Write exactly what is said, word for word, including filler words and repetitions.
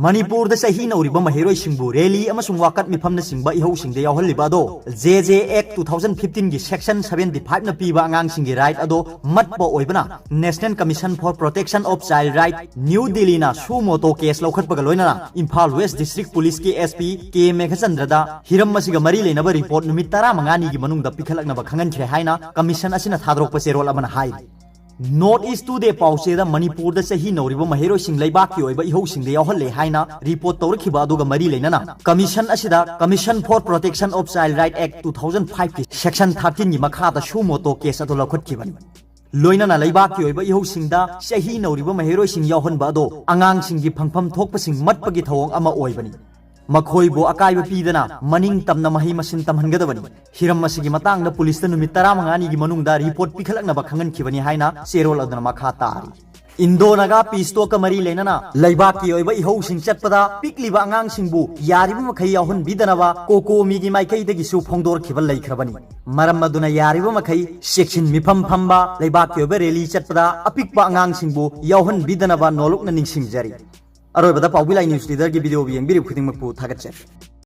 ꯃꯅꯤꯄꯨꯔꯗ ꯆꯍꯤ ꯅꯧꯔꯤꯕ ꯃꯍꯩꯔꯣꯏꯁꯤꯡꯕꯨ ꯔꯦꯂꯤ ꯑꯃꯁꯨꯡ ꯋꯥꯀꯠ ꯃꯤꯐꯝꯅꯆꯤꯡꯕ ꯏꯍꯧꯁꯤꯡꯗ ꯌꯥꯎꯍꯜꯂꯤꯕ ꯑꯗꯣ, J J Act two thousand fifteen ꯒꯤ Section seventy five ꯅ ꯄꯤꯕ ꯑꯉꯥꯡꯁꯤꯡꯒꯤ right ꯑꯗꯣ ꯃꯠꯄ ꯑꯣꯏꯕꯅ National Commission for Protection of Child Right, new ꯗꯤꯜꯂꯤꯅ suo motu case ꯂꯧꯈꯠꯄꯒ ꯂꯣꯏꯅꯅ ꯏꯝꯐꯥꯜ West District Police ꯀꯤ S P K ꯃꯦꯘꯆꯟꯗ꯭ꯔꯗ ꯍꯤꯔꯝ ꯑꯁꯤꯒ ꯃꯔꯤ ꯂꯩꯅꯕ report ꯅꯨꯃꯤꯠ ꯇꯔꯥꯃꯉꯥꯅꯤꯒꯤ ꯃꯅꯨꯡꯗ ꯄꯤꯈꯠꯂꯛꯅꯕ ꯈꯪꯍꯟꯈ꯭ꯔꯦ ꯍꯥꯏꯅ commission ꯑꯁꯤꯅ ꯊꯥꯗꯣꯔꯛꯄ ꯆꯦꯔꯣꯜ ꯑꯃꯅ ꯍꯥꯏꯔꯤ꯫ North East Today ꯄꯥꯎꯆꯦꯗ ꯃꯅꯤꯄꯨꯔꯗ ꯆꯍꯤ ꯅꯧꯔꯤꯕ ꯃꯍꯩꯔꯣꯏꯁꯤꯡ ꯂꯩꯕꯥꯛꯀꯤ ꯑꯣꯏꯕ ꯏꯍꯧꯁꯤꯡꯗ ꯌꯥꯎꯍꯜꯂꯦ ꯍꯥꯏꯅ report ꯇꯧꯔꯛꯈꯤꯕ ꯑꯗꯨꯒ ꯃꯔꯤ ꯂꯩꯅꯅ commission ꯑꯁꯤꯗ Commission for Protection of Child Right Act two thousand five ꯀꯤ Section thirteen ꯒꯤ ꯃꯈꯥꯗ suo motu case ꯑꯗꯨ ꯂꯧꯈꯠꯈꯤꯕꯅꯤ꯫ ꯂꯣꯏꯅꯅ ꯂꯩꯕꯥꯛꯀꯤ ꯑꯣꯏꯕ ꯏꯍꯧꯁꯤꯡꯗ ꯆꯍꯤ ꯅꯧꯔꯤꯕ ꯃꯍꯩꯔꯣꯏꯁꯤꯡ ꯌꯥꯎꯍꯟꯕ ꯑꯗꯣ ꯑꯉꯥꯡꯁꯤꯡꯒꯤ ꯐꯪꯐꯝ ꯊꯣꯛꯄꯁꯤꯡ ꯃꯠꯄꯒꯤ ꯊꯧꯑꯣꯡ ꯑꯃ ꯑꯣꯏꯕꯅꯤ꯫ ꯃꯈꯣꯏꯕꯨ ꯑꯀꯥꯏꯕ ꯄꯤꯗꯅ ꯃꯅꯤꯡ ꯇꯝꯅ ꯃꯍꯩ ꯃꯁꯤꯡ ꯇꯝꯍꯟꯒꯗꯕꯅꯤ꯫ ꯍꯤꯔꯝ ꯑꯁꯤꯒꯤ ꯃꯇꯥꯡꯗ ꯄꯨꯂꯤꯁꯇ ꯅꯨꯃꯤꯠ ꯇꯔꯥꯃꯉꯥꯅꯤꯒꯤ ꯃꯅꯨꯡꯗ report ꯄꯤꯈꯠꯂꯛꯅꯕ ꯈꯪꯍꯟꯈꯤꯕꯅꯤ ꯍꯥꯏꯅ ꯆꯦꯔꯣꯜ ꯑꯗꯨꯅ ꯃꯈꯥ ꯇꯥꯔꯤ꯫ Indo Naga peace talk ꯀ ꯃꯔꯤ ꯂꯩꯅꯅ ꯂꯩꯕꯥꯛꯀꯤ ꯑꯣꯏꯕ ꯏꯍꯧꯁꯤꯡ ꯆꯠꯄꯗ ꯄꯤꯛꯂꯤꯕ ꯑꯉꯥꯡꯁꯤꯡꯕꯨ ꯌꯥꯔꯤꯕ ꯃꯈꯩ ꯌꯥꯎꯍꯟꯕꯤꯗꯅꯕ COCOMI ꯒꯤ ꯃꯥꯏꯀꯩꯗꯒꯤꯁꯨ ꯐꯣꯡꯗꯣꯔꯛꯈꯤꯕ ꯂꯩꯈ꯭ꯔꯕꯅꯤ꯫ ꯃꯔꯝ ꯑꯗꯨꯅ ꯌꯥꯔꯤꯕ ꯃꯈꯩ ꯆꯦꯛꯁꯤꯟ ꯃꯤꯐꯝ ꯐꯝꯕ, ꯂꯩꯕꯥꯛꯀꯤ ꯑꯣꯏꯕ rally ꯆꯠꯄꯗ ꯑꯄꯤꯛꯄ ꯑꯉꯥꯡꯁꯤꯡꯕꯨ ꯌꯥꯎꯍꯟꯕꯤꯗꯅꯕ ꯅꯣꯜꯂꯨꯛꯅ ꯅꯤꯡꯁꯤꯡꯖꯔꯤ꯫ ꯑꯔꯣꯏꯕꯗ ꯄꯥꯎꯕꯤ ꯂꯥꯏ news leader ꯒꯤ video ꯌꯦꯡꯕꯤꯔꯤꯕ ꯈꯨꯗꯤꯡꯃꯛꯄꯨ ꯊꯥꯒꯠꯆꯔꯤ꯫